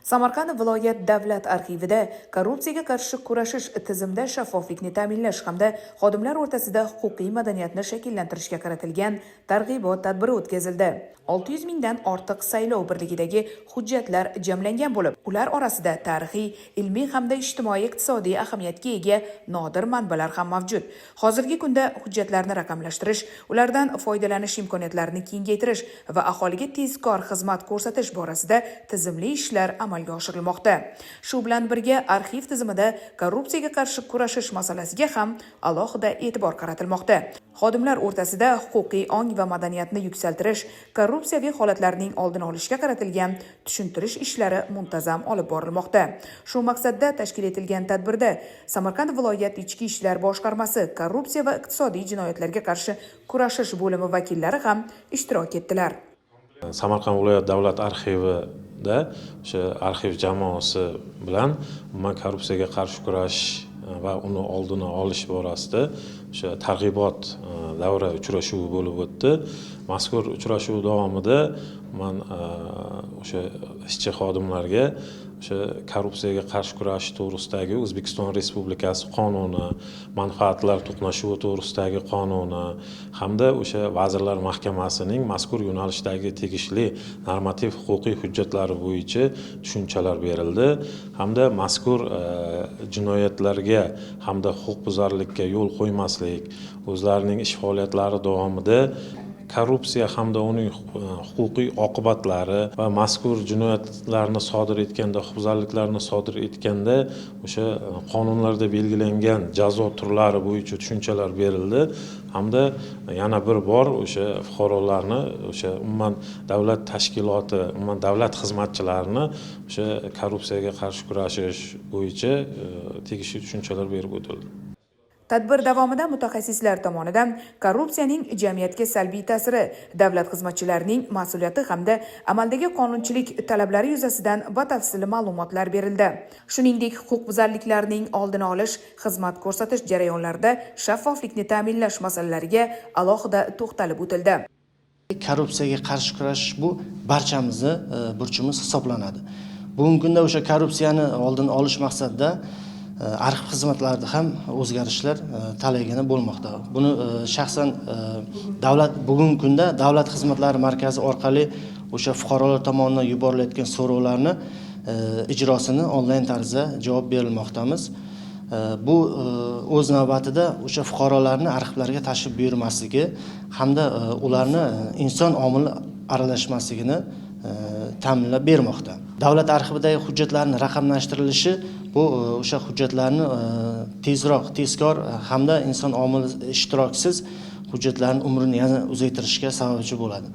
Samarqand viloyat davlat arxivida korrupsiyaga qarshi kurashish tizimida shaffoflikni ta'minlash hamda xodimlar o'rtasida huquqiy madaniyatni shakllantirishga qaratilgan targ'ibot tadbiri o'tkazildi. 600 mingdan ortiq saylov birligidagi hujjatlar jamlangan bo'lib, ular orasida tarixiy, ilmiy hamda ijtimoiy-iqtisodiy ahamiyatga ega nodir manbalar ham mavjud. Hozirgi kunda hujjatlarni raqamlashtirish, ulardan foydalanish imkoniyatlarini kengaytirish va aholiga tezkor xizmat ko'rsatish borasida tizimli ishlar amalga oshirilmoqda. Shu bilan birga arxiv tizimida korrupsiyaga qarshi kurashish masalasiga ham alohida e'tibor qaratilmoqda. Xodimlar o'rtasida huquqiy ong va madaniyatni yuksaltirish, korrupsiyaviy holatlarning oldini olishga qaratilgan tushuntirish ishlari muntazam olib borilmoqda. Shu maqsadda tashkil etilgan tadbirda Samarqand viloyat ichki ishlar boshqarmasi korrupsiya va iqtisodiy jinoyatlarga qarshi kurashish bo'limi vakillari ham ishtirok etdilar. Samarqand viloyat davlat arxivida o'sha arxiv jamoasi bilan umuman korrupsiyaga qarshi kurashish va uni oldini olish borasida o'sha targ'ibot davra uchrashuvi bo'lib o'tdi. Mazkur uchrashuv davomida man o'sha ishchi xodimlarga o'sha korrupsiyaga qarshi kurashish to'g'risidagi O'zbekiston Respublikasi qonuni, manfaatlar to'qnashuvi to'g'risidagi qonuni hamda o'sha Vazirlar Mahkamasining mazkur yo'nalishdagi tegishli normativ huquqiy hujjatlari bo'yicha tushunchalar berildi hamda mazkur jinoyatlarga hamda huquqbuzarlikka yo'l qo'ymaslik, o'zlarining ish faoliyatlari davomida korrupsiya hamda uning huquqiy oqibatlari va mazkur jinoyatlarni sodir etganda, huquqbuzarliklarni sodir etganda o'sha qonunlarda belgilangan jazo turlari bo'yicha tushunchalar berildi hamda yana bir bor o'sha fuqarolarni, o'sha umuman davlat tashkiloti, umuman davlat xizmatchilarini o'sha korrupsiyaga qarshi kurashish bo'yicha tegishli tushunchalar berib o'tildi. Tadbir davomida mutaxassislar tomonidan korrupsiyaning jamiyatga salbiy ta'siri, davlat xizmatchilarining mas'uliyati hamda amaldagi qonunchilik talablari yuzasidan batafsil ma'lumotlar berildi. Shuningdek, huquqbuzarliklarning oldini olish, xizmat ko'rsatish jarayonlarida shaffoflikni ta'minlash masalalariga alohida to'xtalib o'tildi. Korrupsiyaga qarshi kurashish bu barchamizni burchimiz hisoblanadi. Bugungi kunda o'sha korrupsiyani oldini olish maqsadida arxiv xizmatlarida ham o'zgarishlar talaygina bo'lmoqda. Buni shaxsan davlat bugungi kunda davlat xizmatlari markazi orqali o'sha fuqarolar tomonidan yuborilayotgan so'rovlarni ijrosini onlayn tarzda javob berilmoqdamiz. Bu o'z navbatida o'sha fuqarolarni arxivlarga tashrif buyurmasligi hamda ularni inson omili aralashmasligini ta'minlab bermoqda. Davlat arxividagi hujjatlarni raqamlashtirilishi bu o'sha hujjatlarni tezroq, tezkor hamda inson omili ishtirokisiz hujjatlarni umrini yana uzaytirishga sababchi bo'ladi.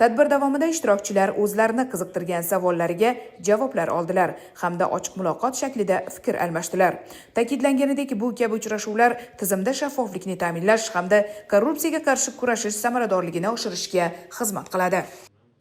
Tadbir davomida ishtirokchilar o'zlarini qiziqtirgan savollariga javoblar oldilar hamda ochiq muloqot shaklida fikr almashdilar. Ta'kidlanganidek, bu kabi uchrashuvlar tizimda shaffoflikni ta'minlash hamda korrupsiyaga qarshi kurashish samaradorligini oshirishga xizmat qiladi.